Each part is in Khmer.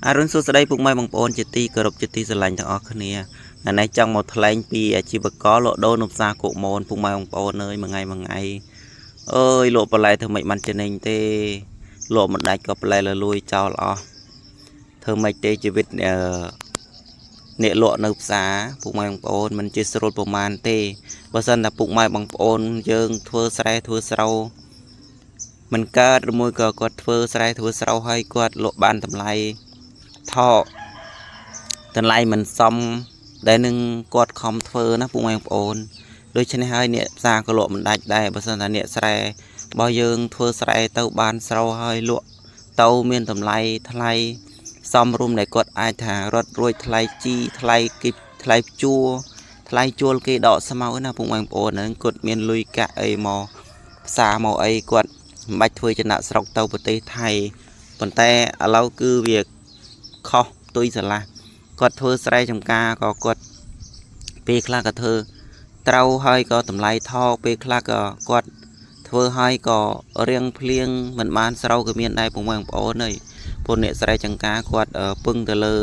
អរុណសួស្តីពុកម៉ែបងប្អូនជាទីគោរពជាទីស្រឡាញ់ទាំងអស់គ្នាថ្ងៃនេះចង់មកថ្លែងពីអាជីវករលក់ដូរនៅផ្សារគោកមនពុកម៉ែបងប្អូនអើយមួយថ្ងៃមួយថ្ងៃអើយលក់បន្លែធ្វើម៉េចបានចំណេញទេលក់មិនដាច់ក៏បន្លែលលួយចោលអស់ធ្វើម៉េចទេជីវិតអ្នកលក់នៅផ្សារពុកម៉ែបងប្អូនមិនជាស្រួលប្រមាណទេបើសិនតែពុកម៉ែបងប្អូនយើងធ្វើស្រែធ្វើស្រូវមិនកើតឬមួយក៏គាត់ធ្វើស្រែធ្វើស្រូវហើយគាត់លក់បានតម្លៃថោកតម្លៃមិនសមដែលនឹងគាត់ខំធ្វើណាពុកម៉ែបងប្អូនដូច្នេះហើយអ្នកផ្សារក៏លក់មិនដាច់ដែរបើសិនថាអ្នកស្រែរបស់យើងធ្វើស្រែទៅបានស្រូវហើយលក់ទៅមានតម្លៃថ្លៃសមរម្យដែលគាត់អាចថារត់រួចថ្លៃជីថ្លៃគីថ្លៃជួថ្លៃជួលគេដកស្មៅណាពុកម៉ែបងប្អូនហ្នឹងគាត់មានលុយកាក់អីមកផ្សារមកអីគាត់មិនបាច់ធ្វើចំណាក់ស្រុកទៅប្រទេសថៃប៉ុន្តែឥឡូវគឺវាខុសផ្ទុយស្រឡះគាត់ធ្វើស្រែចម្ការក៏គាត់ពេលខ្លះក៏ធ្វើត្រូវហើយក៏តម្លៃថោកពេលខ្លះក៏គាត់ធ្វើហើយក៏រៀងភ្លៀងមិនបានស្រូវក៏មានដែរពុកម៉ែបងប្អូនអើយពួកអ្នកស្រែចម្ការគាត់ពឹងទៅលើ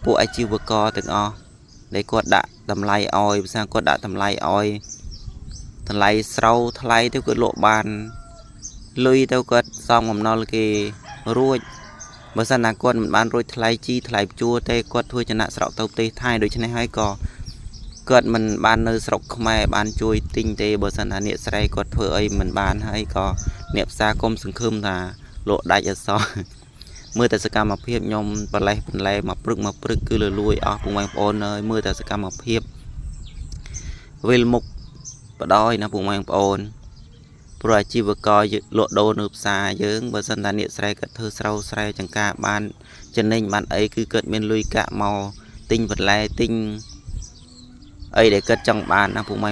ពួកអាជីវករទាំងអស់ដែលគាត់ដាក់តម្លៃឲ្យភាសាគាត់ដាក់តម្លៃឲ្យតម្លៃស្រូវថ្លៃទៅគាត់លក់បានលុយទៅគាត់សងបំណុលគេរួចបើសិនណាគាត់មិនបានរួចថ្លៃជីថ្លៃជួទេគាត់ធ្វើចំណាក់ស្រុកទៅប្រទេសថៃដូច្នេះហើយក៏គាត់មិនបាននៅស្រុកខ្មែរបានជួយទិញទេបើសិនណាអ្នកស្រែគាត់ធ្វើអីមិនបានហើយក៏អ្នកផ្សារគុំសង្ឃឹមថាលក់ដាច់អសោះមើលតែសកម្មភាពខ្ញុំបន្លេះបន្លែមកព្រឹកមកព្រឹកគឺលលួយអស់ពុកម៉ែបងប្អូនអើយមើលតែសកម្មភាពវិលមុខបដ ாய் ណាពុកម៉ែបងប្អូនព្រោះអាជីវករលក់ដូរនៅផ្សារយើងបើសិនតាអ្នកស្រែគាត់ធ្វើស្រូវស្រែចង្ការបានចំណេញបានអីគឺគាត់មានលុយកាក់មកទិញបន្លែទិញអីដែលគាត់ចង់បានណាពុកម៉ែ។